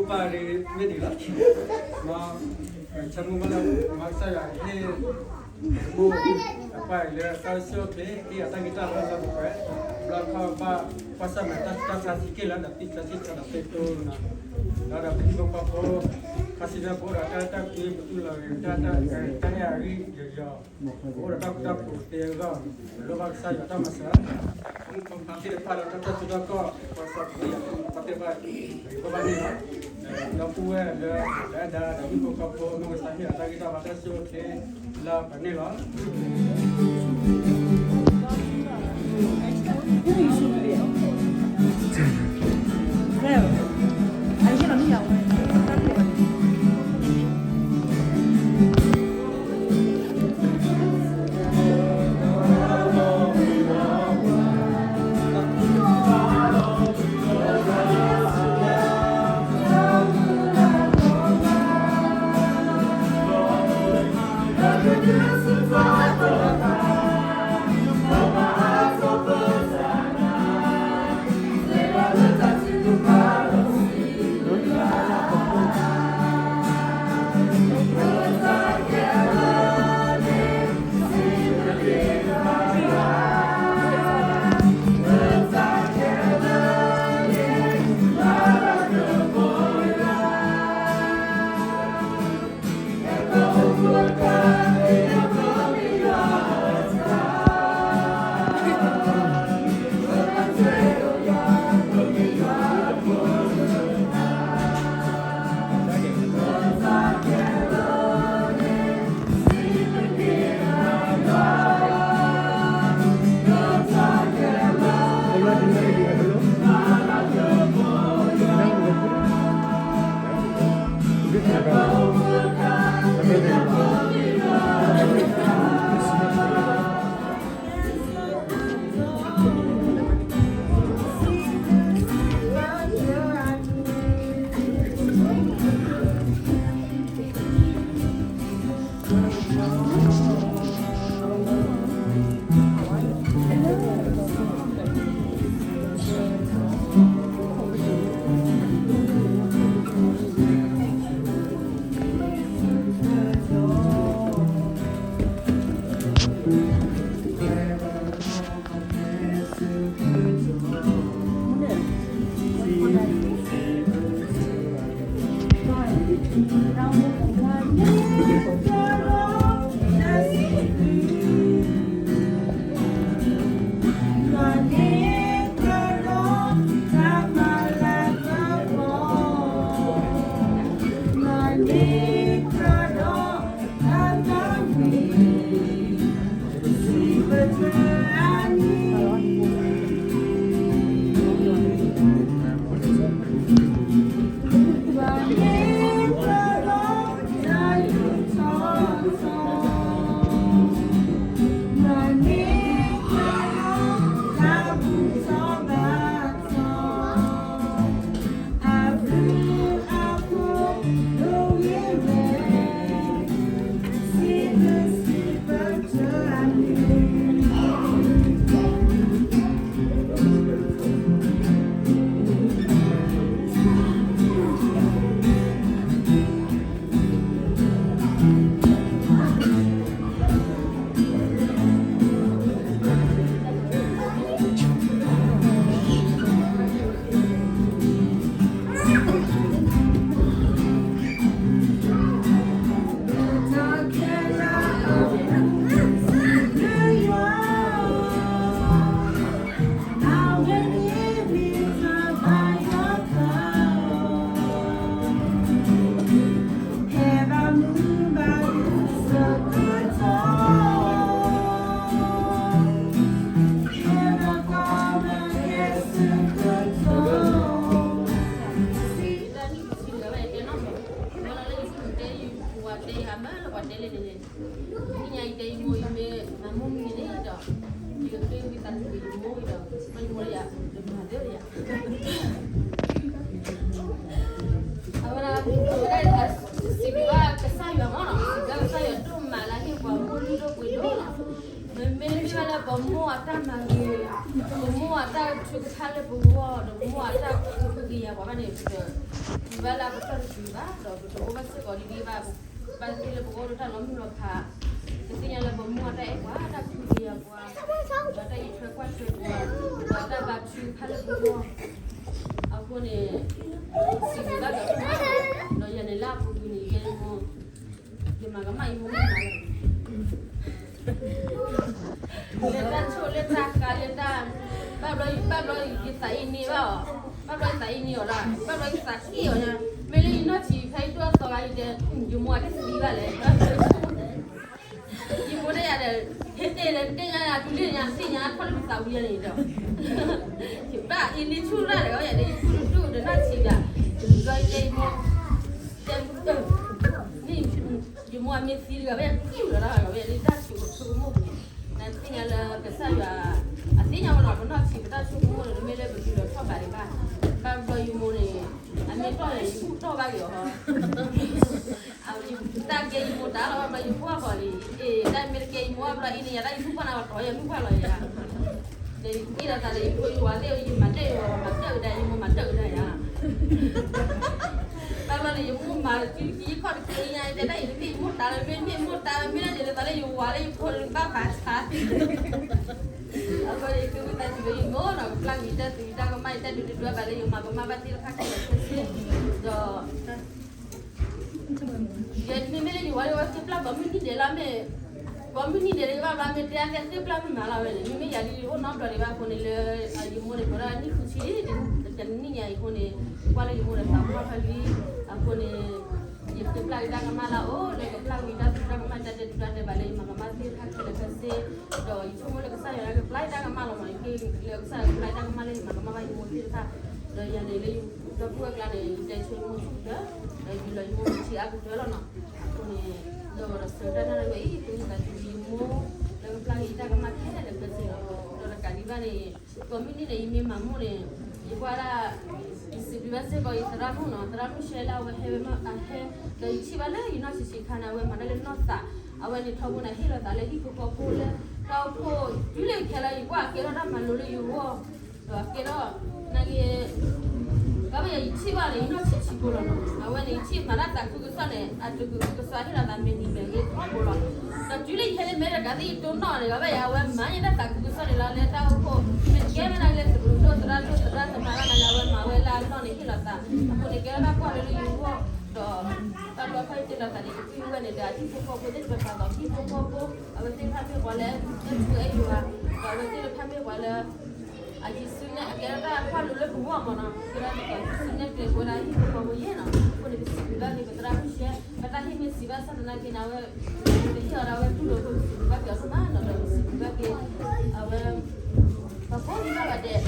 ပၢ်ဒ်မ့ၢ်ဒ်လီၤ, မ်ဆၢမုၢ်ဘၣ်လၢ မ်ကစၢ်ယွၤဟ့ၣ် မိၢ်အပၢ်အံၤလၢတၢ်အိၣ်ဆူၣ်အိၣ်ချ့ ဟ့ၣ်အတၢ်ဂံၢ်တၢ်ဘါလၢပှဲၤ, ဘျီခီဘၣ် ကွၢ်ဆၢၣ်မဲာ်တၢ်ဆူးတၢ်ဆါစံးက့ၣ်လၢဒီး သံၣ်သၢဆံသၢဒီးသ့တိနီၤ, ဒီးဒီးပဟံၣ်ဖိဃီဖိ ခါဆူညါပအိၣ်ဒီးတၢ်အဲၣ်တၢ်ကွံ ပတူၢ်လိာ်ဂ့ၤ တၢ်အဲၣ်တၢ် တၢ်အဲၣ်အဂံၢ်ယီၤယီၤ ပအိၣ်ဒီးတၢ်ဃူတၢ်ဖိးသ့အဂီၢ်, ပလိၣ်ဘၣ်ကစၢ်ယွၤတၢ်မၤစၢၤ, မုၣ်ကီၤသ့ၣ်တဖၣ်လၢတၢ်ထီၣ်ထူထီၣ်ကီၢ် ပှၤစီၤပှၤယၤ ပှၤသ့ၣ်တဖၣ် ပဘၣ်န့ၣ်လီၤ, ဒီပုၢ်ဝဲၢ်လၢ ပအဲၣ်ဒၣ်ဒီးမုၣ်ကီၤဖိ မ်ကစၢ်ဟ့ၣ်အတၢ်ဂံၢ်တၢ်ဘါတၢ်အိၣ်ဆူၣ်အိၣ်ချ့ လၢပှဲၤန့ၣ်လီၤ. တၢ်ထုကဖၣ်လၢပဂီၢ်ဒီး ပမိၢ်အတၢ်ထုကဖၣ်ကယၤပှၤဘၣ်န့ၣ် ပတတုၤဘၣ်လၢပတီၢ်တတုၤဘၣ်, ဒီးပတအိၣ်ဘၣ်စ့ၢ်ကီးဒ်ဒ်ဘၣ်, ဘၣ်သ့ၣ်လၢပဂီၢ်ဒီးတၢ်လီၤမုၢ်လီၤဖး, ပသ့ၣ်ညါလၢပမိၢ်အတၢ်အဲၣ်ပှၤ, တၢ်ထုကဖၣ်ကယၤပှၤ, ဒီးတၢ်အံးထွဲကွၢ်ထွဲပှၤ, ဒီးတၢ်ဘါထုကဖၣ်လၢပဂီၢ်, အဃိန့ၣ် စံးဘျုးဘၣ်ဒီး ဒီးယၤန့ၣ်လၢအပူၤကွံာ်န့ၣ် ယဲယမိၢ် ယမၤကမၣ်ယမိၢ်မုၢ်နၤလီၤ. လၢတၢ်ဆိၣ်လၢတၢ်ကါလၢတၢ်, ဘၣ်ဘျီယဘၣ်ဘျီယသးအံၤန့ၢ်ဘၣ်အီၤ, ဘၣ်ဘျီယသးအံၤန့ၢ်အီၤဒၣ်, ဘၣ်ဘျီယသးက့ၢ်အီၤညါ, မ့ၢ်လၢယနီၢ်ဆံးဖဲယတိၢ်အသီဂၤအံၤတဲ, ယမိၢ်အတသံဘၣ်လဲၣ်. ယမိၢ်တဲယၤဒီး, ဟဲတဲဒီးတဲညါဒၣ်တုၤလၢညါသ့ၣ်ညါထီၣ်လၢပသးဝံၤယၤန့ၣ်ဒီး, ဘၣ်အံၤန့ၢ်ဆူၣ်ဒၣ်လဲာ်အီၤယၤဒီး ယပုၢ်တဒူၣ်ဒီးနီၢ်ဆံးဒၣ်, ဒီးယတဲယမိၢ်, တဲ, မ့ၢ်, ယမိၢ်အမ့ၢ်သံတဂၤ ဝဲယတူၢ်လီၤတၢ်ဂၤလီၤ ဝဲယလၢတၢ်ဆိကမိၣ်ပူၤန့ၣ်, နသ့ၣ်ညါလၢကစၢ်ယွၤ, အသ့ၣ်ညါဝဲလီၤ ပနီၢ်ဆံးပတၢ်ဆိကမိၣ်န့ၣ် တမ့ၢ်လၢပဒုးလီၤထီၣ်ဘးဒံးဘၣ်, ဘၣ်ဘျီယမိၢ်န့ၣ်, အမ့ၢ်တီၢ်န့ၣ် ယတူၢ်တီၢ်ဘၣ်က့ၤအီၤ တၢ်ကဲယမိၢ်တၢ်လီၤ ဘၣ်ဘျီယကွၢ်ဃီၤလံ, အ့ တၢ်မ့ၢ်တကဲယမိၢ်ဘၣ်ဘျီအံၤန့ၣ် ယၤတၢ်ယတူၢ်ကွၢ်နၤဝဲတီၤယၤတူၢ်ကွၢ်လီၤယၤ, ဒီးယကွၢ်လီၤသးဒီး ယဖိယဝၤသ့ၣ် ယမၤဒၢၣ်ယဝၤ မၤဒၢၣ်ဝဲဒၣ် ယမိၢ်မၤဒၢၣ်ဝဲဒၣ်ယၤ ဘၣ်ဘျီန့ၣ် ယမိၢ်မၤတကံတကံ ယခီၣ်တကံညါ ယတဲဒၣ်အံၤတမ့ၢ်ယမိၢ်တၢ်လၢ မ့ၢ်မ့ၢ်ယမိၢ်တၢ်လၢ မ့ၢ်ဒၣ်ယလဲၤသးလၢယဝၤလၢယဖိလၢဘၣ်ဖးဆါ, အဃိန့ၣ်ယသုဝံသးစူၤလၢယမိၢ်နီၤ ကပျၢ်က့ၤတၢ်သံတၢ်ကမၣ် ယတၢ်ဒုးတဒွဲဘၣ်လၢယမၤကမၣ်ဘၣ်သ့ၣ်တဖၣ်ခဲလၢာ်ခဲဆ့, ဒီး ယမ့မ့ၢ်လၢယဝၤလၢယဝၤသ့ၣ်ပျၢ်ကိးမုၢ်နံၤဒဲးလီၤ မ့ၢ်, ကိးမုၢ်နံၤဒဲးလၢယဘၣ်ဘျီ မ့ၢ်တဲအသ့ၣ်ပျၢ်မ့ၢ်မၤလီၤဝဲန့ၣ် မ့မ့ၢ်ယၤဒ်ယအိၣ်နီတဘျီဒံးဘၣ်အဃိန့ၣ်လၢ, ယမိၢ်န့ၣ် ကိးဒၣ်နံၣ်ဃုဆံလံ, တနံၣ်ညါအံၤအဃိန့ၣ်, ကွၢ်လၢယမိၢ်ဒီးသးပှၢ်ဖးလံ, အဃိန့ၣ်, ယသ့ၣ်ပျၢ်က့ၤတၢ်ကမၣ်လၢအအိၣ် လၢကပျၢ်ဝံၤတၢ်သံတၢ်ကမၣ် တၢ်ဒဲးတဒွဲဒဲးဘၣ်လၢယမၤကမၣ်သ့ၣ်တဖၣ်ခဲလၢာ်ခဲဆ့, ဒီးယဆိကမိၣ်လၢကစၢ်ယွၤလၢကပျၢ်တၢ်ကမၣ်လီၤမး ယဃ့လၢကစၢ်ယွၤကပျၢ်တၢ်ကမၣ်လၢယမၤကမၣ်ဘၣ်ယမိၢ်သ့ၣ်တဖၣ်, ဒီးယၤန့ၣ်လၢယဒီပုၢ်ဝဲၢ်ကျါန့ၣ် ယတဲဆိယမိၢ်ဆူၣ်ကတၢၢ်, ဒီးယလီၤယမိၢ်မုၢ်ထံအါကတၢၢ်လီၤနီၤ, အဃိန့ၣ်, ဒီးဒီးဆၢတၢ်နၢ်ရံၣ်ဝဲအံၤ သုဝံသးစူၤယမိၢ်, လၢကပျၢ်က့ၤယတၢ်ကမၣ်ခဲလၢာ်ခဲဆ့လီၤ, ဒီးတကးဒံးဘၣ်န့ၣ်, ကိးမုၢ်နံၤန့ၣ် ယမ့ၢ်မၤမိၢ်န့ၣ်, ယကွၢ်ဒၣ်, ယစံးဘျုးဘၣ်စ့ၢ်ကီးယသရၣ်မုၣ်နီၤ သရၣ်မုၣ်ရှဲလၢအဝဲဟဲဝဲမးအဟဲ, ဒီးယထံၣ်ဘၣ်လၢယနီၢ်ဆံးဆံးခါန့ၣ် အဝဲမၤတၢ်လၢနီၢ်သး, အဝဲန့ၣ်ထီဘိန့ၣ် ဟ့ၣ်လီၤသးလၢဟံၣ်ဖိဃီဖိလၢ, တၢ်အိၣ်ဖှိၣ်, တုၤလၢခဲလၢာ် ယကွၢ်အကဲထီၣ်တၢ်မၤလိလၢယဂီၢ်, ဒီးအကဲထီၣ်, နာ်က့ၤ, ဘၣ်မ့ၢ်ယထံၣ်ဘၣ်န့ၣ် ယနီၢ်ဆံးဆံးဖိလီၤနီၤ အဝဲန့ၣ် ယထံၣ်မၤတၢ်သးခုကစီၣ်န့ၣ် အတကုာ်ကစီၣ်ဟ့ၣ်လီၤသးမ့ၢ်နံၤမ့ၢ်ဂ့ၤထီဘိလီၤ, ဒီးတုၤလၢယဟဲလၢအမဲရကၤသ့ၣ်ယတိၢ်နီၣ်န့ၣ် ဘၣ်မ့ၢ်ယၤ အဝဲမၤန့ၢ်တၢ်သးခုကစီၣ်န့ၣ်လီၤ လၢတၢ်အိၣ်ဖှိၣ်, မ့ၢ်တကဲမ့ၢ်ဒၣ်လၢသရၣ်ဒိၣ်သရၣ်ဒိၣ်သရၣ်သမါဘၣ်မ့ၢ်ယၤ အဝဲမၤဝဲလၢအနီၢ်န့ၣ်ဟ့ၣ်လီၤသး, အဃိန့ၣ်ကဲထီၣ်တၢ်ကွၢ်လၢလၢယဂီၢ်, ဒီး, တၢ်လီၢ်ခီၣ်ယတဲလီၤသးန့ၣ် ယထံၣ်ဝဲန့ၣ်ဒီး အဟံၣ်ဖိဃီဖိသ့ၣ်တဖၣ် ပှၤသးဟံၣ်ဖိဃီဖိ, အဝဲသ့ၣ်တဖၣ်မ့ၢ်ပှၤလၢ, လၢထူအဲၣ်ယွၤ, ဒီးအဝဲသ့ၣ်တဖၣ်မ့ၢ်ပှၤလၢ အယံၤစုနဲၣ် အကဲထီၣ်တၢ်ကွၢ်လိလၢပဂီၢ်မးနီၤ ကဲထီၣ်တၢ်ယံၤစုနဲၣ်ကျဲၤဝဲဒၣ်ဟံၣ်ဖိဃီဖိယဲၢ်နီၤ အဃိန့ၣ် ပစံးဘျုးဘၣ်က့ၤပသရၣ်မုၣ်ရှဲ ပတၢ်ဟ့ၣ်မ့ၢ်စံးဘၣ်ဆၣ်သနာ်က့န့ၣ် အဝဲ, ပဟ့ၣ်အီၤဒၣ်ဝဲတူၢ်လိာ်ဖိ ပစံးဘျုးဘၣ်က့ၤအီၤဒိၣ်မးနီၤ ဒီးပစံးဘျုးဘၣ်က့ၤ, အဝဲ, ပှၤကိးဂၤဒဲး,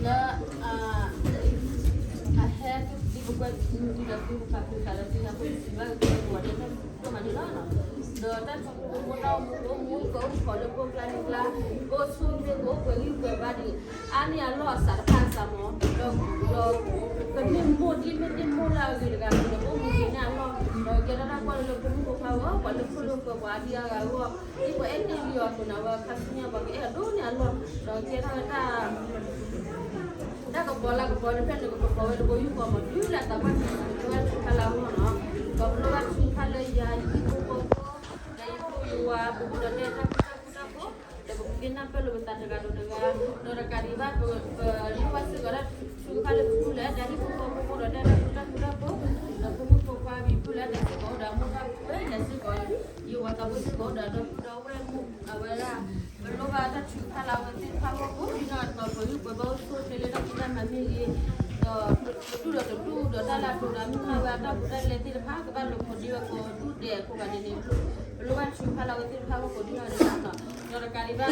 လၢ, အဟဲ, ဒ်ပကွဲးဒံးဒီးသုပပာ်ဖှိၣ်သးလၢသုညါဖိ ပစံးဘျုးဘၣ်က့ၤပှၤကိးဂၤဒဲး ဒိၣ်မးန့ၣ်လီၤ. ဒီးတၢ်ထီၣ်ဖိကအိၣ်မူ တၢ်အိၣ်မူ ကအိၣ်မူ ကအိၣ်ခိးလၢပှိၢ်ကျါန့ၣ်ကျါ, ကအိၣ်ဆူၣ်သ့ၣ် ကအိၣ်ပှဲၤဂံၢ်ပှဲၤဘါဒံး, အါန့ၢ်အလီၢ်အစးတဖၣ်အစးမး, ဒီး, ဒီး, ပမ့ၢ်မိၢ်ဒ်မ့ၢ်တ့ၢ်မိၢ်လၢအဂ့ၤတဂၤန့ၣ် ဒီးအိၣ်မူက့ၤန့ၢ်အလီၢ်, ဒီးကဲထီၣ်တၢ်ကွၢ်လၢလၢဖိမုၣ်ဖိခွါအဂီၢ် ပှၤလၢဖိလၢဖိပှၤအါဒံအါဂၤအဂီၢ်, ဒ်ပှၤအဲၣ်တ့ၢ်လံအီၤအသိးန့ၣ် အဝဲခါဆူညါပှၤကအဲၣ်အဒိၣ်န့ၢ်အလီၢ်, ဒီးကဲထီၣ်ဝဲတၢ် တၢ်ကပီၤလၢကပီၤတဖျၢၣ်န့ၣ် ကပီၤဝဲတဘိယူၢ်ဃီမး တုၤလၢအသးပှၢ်တဆံး ပလိၣ်ဘၣ်ထုကဖၣ်လၢအဂီၢ်နီၤ, ဒီးပလိၣ်ဘၣ်ထုကဖၣ်လၢယၤ ယဟံၣ်ဖိဃီဖိ, ဒီးယဖိယဝၤ ပဘူၣ်ဒီးတဲတၢ်ကူတၢ်ဖိတၢ်ဖိ, ဒီးပကက့ၤနၢ်ပၢၢ်လိာ်ပသးတဂၤဒီးတဂၤ, ဒီးတကးဒံးဘၣ် ပလိၣ်ဘၣ်စ့ၢ်ကီးတၢ်ထုကဖၣ်လၢပဘူၣ်လၢဒၣ်ဟံၣ်ဖိဃီဖိဒီးတၢ်ကူတၢ်ဖိတၢ်ဖိ, ဒီးဖိမုၣ်ဖိခွါဝံၤဘူၣ်လၢဒၣ်စ့ၢ်ကီး ဒီးအမိၢ်ပၢ်ဖုဝဲဒၣ်စ့ၢ်ကီး, ယဝၤသးဖိစ့ၢ်ကီးဒီးဒီပုၢ်ဒီဝဲၢ်မုၣ် အဝဲဒၣ် ပလိၣ်ဘၣ်တၢ်ထုကဖၣ်လၢအဝဲသ့ၣ်တဖၣ်အဂီၢ်ကိးဒံနီၢ်ဒီး ပှၤဂုၤပှၤဂၤအိၣ်ဆူၣ်အိၣ်ချ့လၢတၢ်ဖံးတၢ်မၤမ့ၢ်ဂ့ၤ, ဒီးပတူၢ်ဒီးတတူၢ်ဒီးတၢ်လၢအဒိၣ်ဒီးမုၢ်မၤဝဲအတၢ်ဖိတၢ်လဲသ့ၣ်တဖၣ် ကဘၣ်လိာ်ခိးဒံးဝဲကိးဒူၣ်ဒဲးအဃိဂၤန့ၣ်န့ၣ်, ပလိၣ်ဘၣ်ထုကဖၣ်လၢအဝဲသ့ၣ်တဖၣ်အဂီၢ်ကိးဒံနီၢ်ဒဲးလီၤ. ဒီးတကးဒံ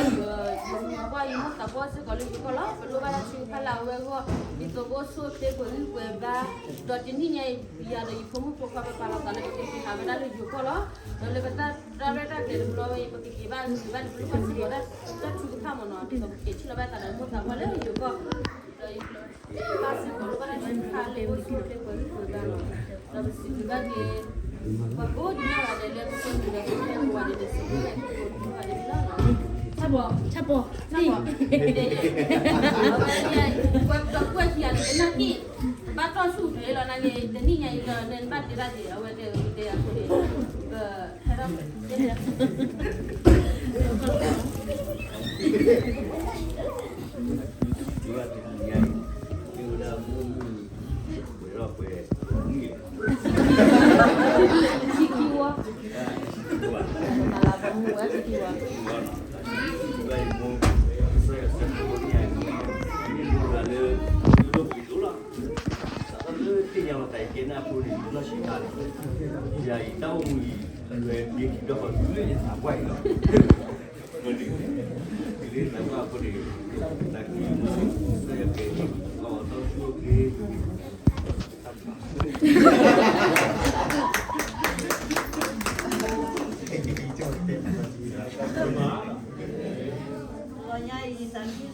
းဘၣ် ယမၤကွၢ်ယမိၢ်သးပှၢ်စ့ၢ်ကီးလၢယိၤကီၢ်လီၤ. ပလိၣ်ဘၣ်တၢ်ထုကဖၣ်လၢအဝဲအဂီၢ် ဒ်သိးကအိၣ်ဆူၣ်အိၣ်ချ့ပှဲၤဂံၢ်ပှဲၤဘါ, ဒီးတနံၣ်ညါအံၤ ယၤဒီးယဖိမုၣ်ဖိခွါပပာ်လီၤသးလၢပကက့ၤဟးဝဲဒၣ်လၢယိၤကီၢ်လီၤ. ဒီးလၢပတၢ်ရဲၣ်တၢ်ကျဲၤတဘျီဝဲအံၤ ပကက့ၤဘၣ်ဂ့ၤဘၣ်န့ၣ် ပလိၣ်ဘၣ်စ့ၢ်ကီးတၢ်ထုကဖၣ်မးနီၤ ဒ်သိးပကက့ၤထံၣ်လီၤဘၣ်သးဒီးမိၢ်သးပှၢ်လၢယိၤကီၢ်, ဒီး ဘၣ်စ့ၢ်ကီးလိၣ်ဘၣ်တၢ်ထုကဖၣ်လၢအဂ့ၤဆိၣ်ချ့ပှဲၤဂံၢ်ပှဲၤဘါလီၤ. ဒီးပစံးဘျုးဘၣ်က့ၤ ပှၤကိးဒံနီၢ်ဂၤဒဲးလၢပကွဲမုာ်ဒီးပကွဲမုာ်ဝဲဒၣ် ပစံးဘျုးဘၣ်က့ၤကိးဒံနီၢ်ဂၤဒဲးန့ၣ်လီၤ. ဆၣ်ဘီ, ဆၣ်ဘီ, အဝဲ နက့ၢ် ဘၣ်တီၢ်ဆူၣ်ဒ်လီၤနၤန့ၣ် တနံၣ်ညါအံၤဒီး နဘၣ်တဲဘၣ်က့ၤ အဝဲတဲအဝဲတဲအဃိန့ၣ် ပဟဲထီၣ် ထံခံဝီ မၤလၤကမူဝဲထံခံဝီ လၢသ့ၣ်ညါလီၤတၢ်အံၤကဲနၢ်အဖိန့ၣ် နီၢ်ဆံးခါလီၤ. ယၤအံၤတၢ်အိၣ်မူအံၤ အလွဲၢ်ဒ့ခံဒီးဃီၤ တုၤလၢယသးပှၢ်အံၤလီၤ. တုၤလၢယသးပှၢ်အဃိန့ၣ် တၢ်က့ၤမုၢ်ဆ့ၣ် ကစၢ်ယွၤကဲ လီၤတီဆူၣ်အိၣ်က့ၤ ဂီၤညါအံၤ ယသးခုစံးဘျုးကစၢ်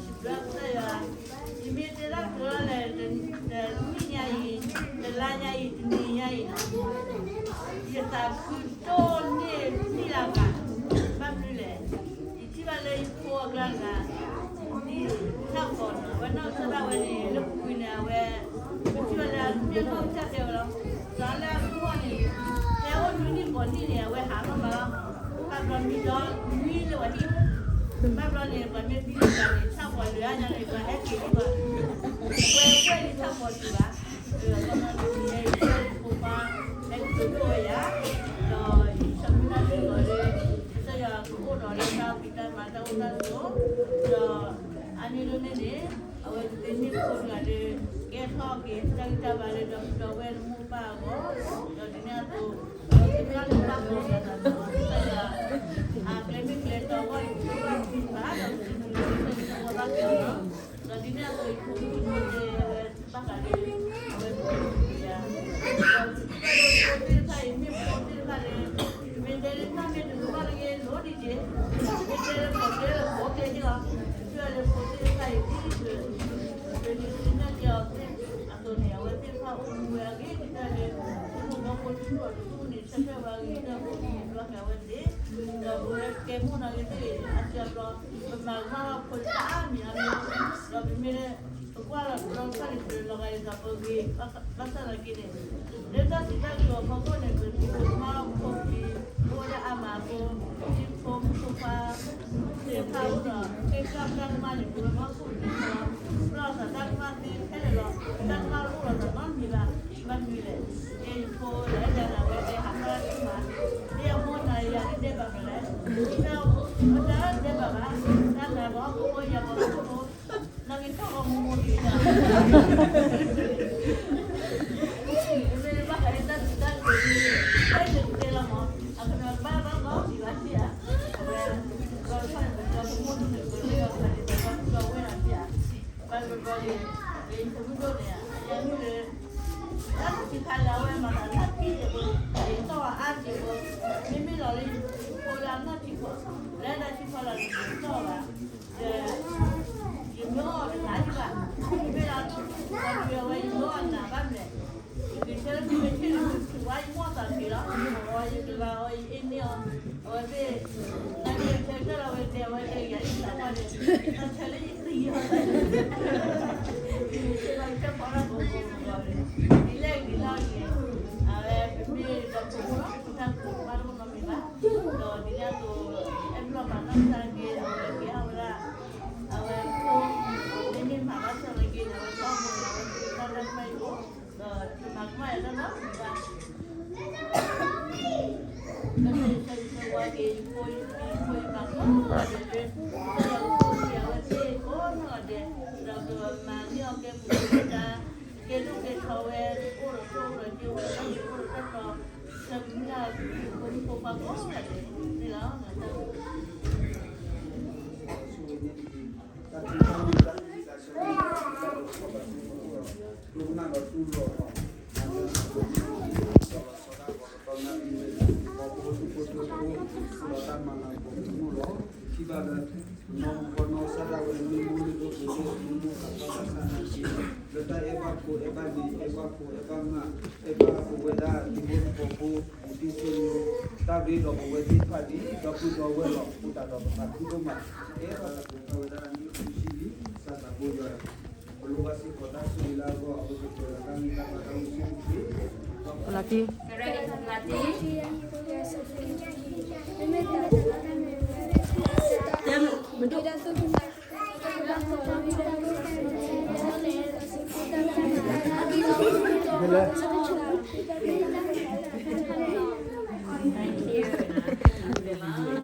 ယွၤ, ယမ့ၢ်တဲတၢ်ကတိၤလၢ တနံၣ်ညါအံၤ, တလါညါအံၤ, တနံၤညါအံၤ, ယသးခုဒိၣ်န့ၢ်နံၣ်လၢ်ဘၣ်, ဘၣ်မနုၤလဲၣ်, ယထံၣ်ဘၣ်လၢယဖိအကျါတဂၤ ထးကီၢ်န့ၣ် အဝဲနီၢ်ကစၢ်ဒၣ်ဝဲန့ၣ် လၢပူၤကွံာ်န့ၣ် အဝဲ ပထံၣ်ဘၣ်လၢအမ့ၢ်နီၢ်ကစၢ်တဲဝဲလီၤ. ဒီးလၢအမ့ၢ်န့ၣ် ဖဲအိၣ်နွံနံၣ်ဃိးနံၣ်န့ၣ် အဝဲဟးထီၣ်မးလီၤ. ဘၣ်ဘျီမံဒီးနွံလၢဝဲဟံၣ်, ဘၣ်ဘျီန့ၣ် ပှၤမ့ၢ်သံတဂၤန့ၣ် ထးကီၢ်လၢအညါန့ၣ် ပှၤဟဲက့ၤဒံးဘၣ်, ပှၤကွဲးလံထးကီၢ်တဂၤ ဒီးအဃိန့ၣ် ယဖိခွါ ဟဲက့ၤဒိၣ်ဝဲယၤ, ဒီးယဆၢမုၢ်လၢ်စ့ၢ်ကီးလၢ ကစၢ်ယွၤကအိၣ်ဒီးလၢတၢ်ဖံးတၢ်မၤ တၢ်အိၣ်တၢ်ဆိး, ဒီးအါန့ၢ်ဒိၣ်န့ၣ်န့ၣ် အဝဲကသ့မ့ၢ်ဖိတဂၤလၢ ကဲထီၣ်က့ၤတၢ်ဂံၢ်တၢ်ဘါလၢဒီပုၢ်ဒီဝဲၢ်လၢမိၢ်ပၢ်အဂီၢ်, ဒီးဒ်န့ၣ်အသိး ဒီးကသ့ၣ်နီၣ်ထီၣ်ဘၣ်ဃီဒီး ကစၢ်ယွၤ အကျဲမ့ၢ်ကျဲတီဂီၢ်အံၤ ကဘၣ်သံဘၣ်ဒီး ကစၢ်ယွၤဘၣ်က့ၤအီၤလီၤ. ဒီးဒ်န့ၣ်အသိး ယဖိမုၣ်ဒိၣ်တဲအဝဲဘၣ်ဃးလၢ အဝဲဖိမုၣ်တဂၤ, ဒီးဖိသ့ၣ်တဖၣ်အံၤ မ့ၢ်ဖိသ့ၣ်တဖၣ်လၢ မ့ၢ်တဲလၢတၢ်မ့ၢ်တလိၤဘၣ်တဂ့ၤ လိၤဒံးက့ၤ, မ့ၢ်တဲလၢပှၤတဲလၢဖိတဲက့ၤလီၤ. ကစၢ်ယွၤလၢဖိသ့ၣ်တဖၣ်အံၤ ဒ်ပ ပဒုးသ့ၣ်ညါက့ၤအီၤသ့ၣ်အသိးန့ၣ် အဝဲသ့ၣ်တဖၣ်အိၣ်မူဝဲအဂ့ၤကတၢၢ်လၢ ဖိမုၣ်ဖိဖိထူထူအီၤတဖုန့ၣ် ဆၢထၢၣ်ဝဲအဂ့ၤကတၢၢ်ဖိန့ၣ် ဘၣ်ဃးဝဲသ့ၣ်, ဒီးပဝဲကဲမိၢ်နီၢ်ဂ့ၤသ့ၣ် အစှၤဘျီ ပမၤကမၣ်ဘၣ်ဖိတဖၣ်အါမံၤအါမံၤ, ဒီးပမ့ၢ် ပကွၢ်လီၤပဒီတဖၣ်န့ၣ် ပလီၤဂာ်ဒ်သိးပဂ့ၤ ဘၣ်ဆၣ်သနာ်က့န့ၣ် လၢတၢ်စံးတၢ်ကတိၤအဖီခိၣ်န့ၣ် ပမၤကမၣ်ဖိပလံၤ အိၣ်ဝဲဒၣ်အါမးအဃိ ပဖိမုၣ်ဖိခွါသ့ၣ်တဖၣ်အိၣ်ဒီး ဃ့ကၢ်ပတၢ်ကမၣ်န့ၣ် ပဝဲဘၣ်ခိၣ်ပလံၤလီၤ. ပလီၢ်သးတၢ်ကမၣ်သ့ခဲလၢာ်လီၤ. တၢ်ကမၣ်အိၣ်လီၤသးနီတမံၤဘၣ်. ဘၣ်မနုၤလဲၣ်, ယဖိလၢအဲၣ်ဒိးနၤဝဲတဲဟးထီၣ်တၢ်ကမၣ်, ဒ်အမိၢ်နၤယၤဒ်ဒဲးဘးမနုၤလဲၣ်, ဖဲအတၢ်ဒဲးဘးဘၣ်, တၢ်နၤဘၣ်ဟီၣ်ခိၣ်ဖိယၤဘၣ်ဟီၣ်ခိၣ်ဖိ နဂ့ၤထီၣ်ဂီၤမူမူဒ်အံၤဒီး မ့ၢ်ဘၣ်ဃးလၢတၢ်စံးတၢ်ကတိၤဒ် ဖဲန့ၣ်တဲလီၤမး, အကနီၤဘၣ်ဘၣ်ဘၣ်ဒံးဘၣ်စံးဧါ, အဝဲ ဒီးတဖၣ်န့ၣ်ပကီၢ်ပမိၢ်ဒိၣ်န့ၣ် ကလၢယွၤဖးဒံးဒီးဘၣ်ဒီးဝဲဒၣ်စံးဧါ, ဘၣ်ဘျီဘျီန့ၣ် ယဖိမုၣ်ဒိၣ်န့ၣ် အယၤမုၣ်လၢ တၢ်စံးခါလၢအဝဲမၤသးတၢ်ခံယဲၢ်ဖိ, ယတီၢ်အါယဲၢ်ဖိ, မ့မ့ၢ်လီၤလၢယဖိလၢအနီၢ်ထံကီၢ် လၢတၢ်ထံကီၢ်လီၤန့ၣ် ယတီၢ်ဘၣ် ဒီး ယမ့ၢ်အီၣ်တသးဒံးဘၣ်, မ့ၢ်လၢအနီၢ်ထံကီၢ်ဒီးအဝဲယမ့ၢ်အီၣ်နၤဘၣ်မလဲၣ်, ယကဆၢလၢမ့ၢ်ဆ့ၣ်လၢမ့ၢ်ဆူၣ်ဝါ ယမ့ၢ်အီၣ်သးက့ၤလီၤ, ယကလၤအီၤ ယအ့ၣ်န့ၢ်အီၤ, အဝဲသ့ၣ် တၢ်န့ၣ်ဆၢကတီၢ်လီၤဝဲတဲ အဝဲတဲယၤအံၤသးပှၢ်န့ၣ် တၢ်ဆၢလၢယသံအီၤသး ယဆၢလီၤယဆၢဖီလၢ်ကိးကိးဂီၤဂီၤန့ၣ် ဒ်လဲၣ်ဂ့ၤလီၤဂ့ၤ, အဝဲပမ့ၢ်ဒီးဖိမုၣ်လီၤ ပတၢ်ကိးမးတအိၣ်နီတမံၤဘၣ်, ဒီးဒ်န့ၣ်အသိး အဲၣ်ပလီၢ်ပာ်နီၢ်ကစၢ်က့ၤ အဝဲကဲထီၣ်ဝဲဒၣ် အဝဲဖိ မ့မ့ၢ်မၤဘၣ်ဆၣ်သနာ်က့န့ၣ် အဝဲထီဘိန့ၣ် အဝဲသ့ၣ်တၢ်တၢ်တဖၣ်အံၤအိၣ် ဒီးတမၤကမၣ်ယၤတၢ်နီတမံၤဘၣ် ကစၢ်ယွၤဆၢဂ့ၤဆၢဝါက့ၤ ယဖိယဖံ ယဖိယမါကိးဂၤဒဲးလၢ ကစၢ်ယွၤကဆိၣ်ဂ့ၤအဝဲသ့ၣ်ကိးနီၢ်ဂၤဒဲး, ဒီးကမၤန့ၢ်အီၣ်ကဲပူၤကဲပူၤတၢ်, ကဲဒိၣ်ကဲထီဝဲ အိၣ်ဒီးဆိၣ်အိၣ်ဒီးက့ၤဝဲ အိၣ်ဒီးတၢ်တီၤ ဆၢမုၢ်လၢ် ဖိမုၣ်ဖိခွါကိးဂၤဒဲးန့ၣ်လီၤ. တၢ်ထူးတၢ်တီၤ ဒိကနၣ်ဒီးတူၢ်လိာ်အီၤ လၢအပူၤ စီၤလီၤဆီဒၣ်ပှၤကတီၢ်နၣ်ရံၣ်ဝဲ ပှၤဖိဒိၣ်ဖိထၢဖိ လီၤတၢ်မၤလၤကပီၤကမိၣ်လီၤ. ထံၣ်ဘၣ်လၢ ပနီၢ်ကစၢ်ဒၣ်ဝဲ မ့ၢ်မိၢ်လၢဒိၣ်ပှ့ၤဒိၣ် မ့ၢ်မိၢ်သးပှၢ်သးစၢ်နာ်က့ လၢတၢ်အဲၣ်ဘၣ်ဖိအဲၣ်ဘၣ်လံၤ အဲၣ်ဘၣ်ဖိအဲၣ်ဘၣ်မါ အဲၣ်ဘၣ်ပဝဲဒၣ် တံၤဖိသကိးဖိ ပူၤတံၢ်စ့ၢ်ကီး တၢ်ရ့ဒီးပဝဲသ့ၣ်တဖၣ်ဒ် ဒီပုၢ်ဒီဝဲၢ်လီၤ. အဃိသတးဒီးပသးခုဒိၣ်မး အဲၣ်ဘၣ်သကိးဝဲဒၣ် နံၣ်ဃုဆံလံ စၢ်သးဘိယွၤ လီၤတံၢ်, မ့ၢ်လၢ